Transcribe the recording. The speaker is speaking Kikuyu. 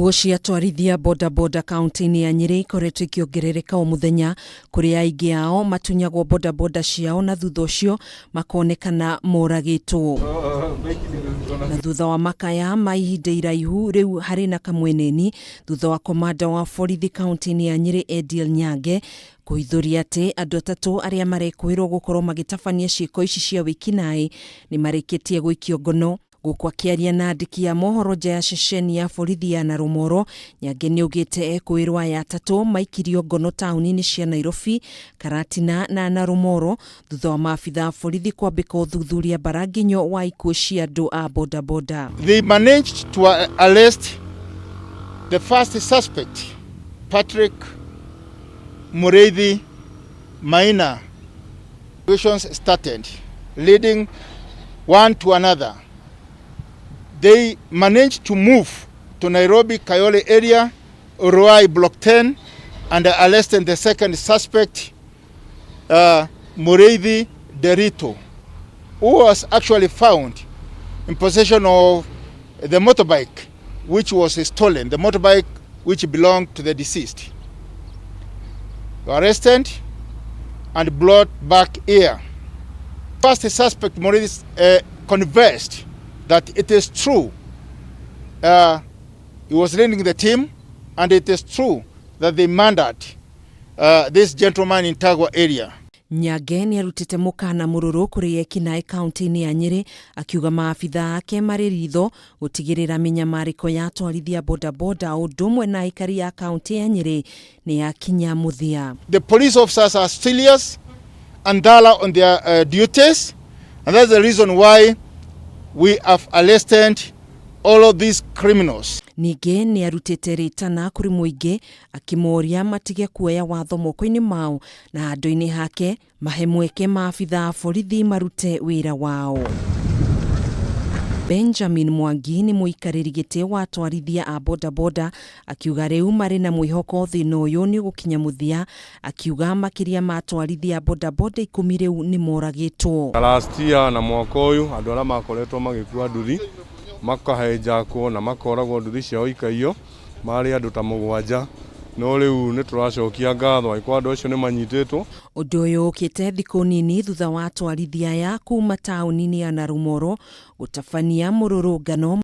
Ikuũ cia atwarithia bodaboda kaunti-inĩ ya Nyĩrĩ ikoretwo ikĩongerereka o mũthenya, kũrĩa aingĩ ao matunyagwo bodaboda ciao na thutha ũcio makonekana moragĩtwo. Na thutha wa makaya ma ihinda iraihu rĩu harĩ na kamweneni thutha wa komanda wa borithi kaunti-inĩ ya Nyĩrĩ Ediel Nyange kũhithũria atĩ andũ atatũ arĩa marekũĩrwo gũkorwo magĩtabania ciĩko ici cia wĩkinaĩ nĩ marĩkĩtie gũikio ngono. Gũkũ akĩaria na andĩki a mohoro nja ya ceceni ya borithi ya Narumoro, Nyange nĩaugĩte ekũĩrwo aya atatũ maikirio ngono taũni-inĩ cia Nairobi, Karatina na Narumoro thutha wa maabitha a borithi kwambĩka ũthuthuria mbaranginyo wa ikuũ cia andũ a bodaboda. They managed to arrest the first suspect, Patrick Mureithi Maina. Investigations started, leading one to another. They managed to move to Nairobi Kayole area, Ruai Block 10, and arrested the second suspect, Mureithi Derito, who was actually found in possession of the motorbike which was stolen, the motorbike which belonged to the deceased. Arrested and brought back here. First suspect, Mureithi, confessed that it is true he was leading the team, and it is true that they murdered this gentleman in Tagwa area. Nyange nĩ arutĩte mũkana mũrũrũ kũrĩ ekinaĩ kaunti-inĩ ya Nyĩrĩ, akiuga maabitha ake marĩ ritho gũtigĩrĩra mĩnyamarĩko ya atwarithia bodaboda ũndũ ũmwe na aikari a kaunti ya Nyĩrĩ nĩ yakinya mũthia. The police officers are serious and thorough on their duties, and that's the reason why we have arrested all of these criminals. Ningĩ nĩ arutĩte rĩtana kũrĩ mũingĩ akĩmoria matige kuoya watho moko-inĩ mao na handũ-inĩ hake mahe mweke maabitha a borithi marute wĩra wao. Benjamin Mwangi nĩ mũikarĩri gĩtĩ wa atwarithia a bodaboda, akiuga rĩu marĩ na mwĩhoko thĩna ũyũ nĩ ũgũkinya mũthia, akiuga makĩria ma atwarithia a bodaboda 10 rĩu nĩ moragĩtwo. Last year na mwaka ũyũ, andũ arĩa makoretwo magĩkua nduthi makahenjakwo na makoragwo, nduthi ciao ikaiyo, marĩ andũ ta mũgwanja, no rĩu nĩ tũracokia ngatho angĩkorwo andũ acio nĩ manyitĩtwo. Ũndũ ũyũ ũkĩte thikũ nini thutha wa atwarithia aya kuma taũni-inĩ ya Narumoro gũtabania mũrũrũngano.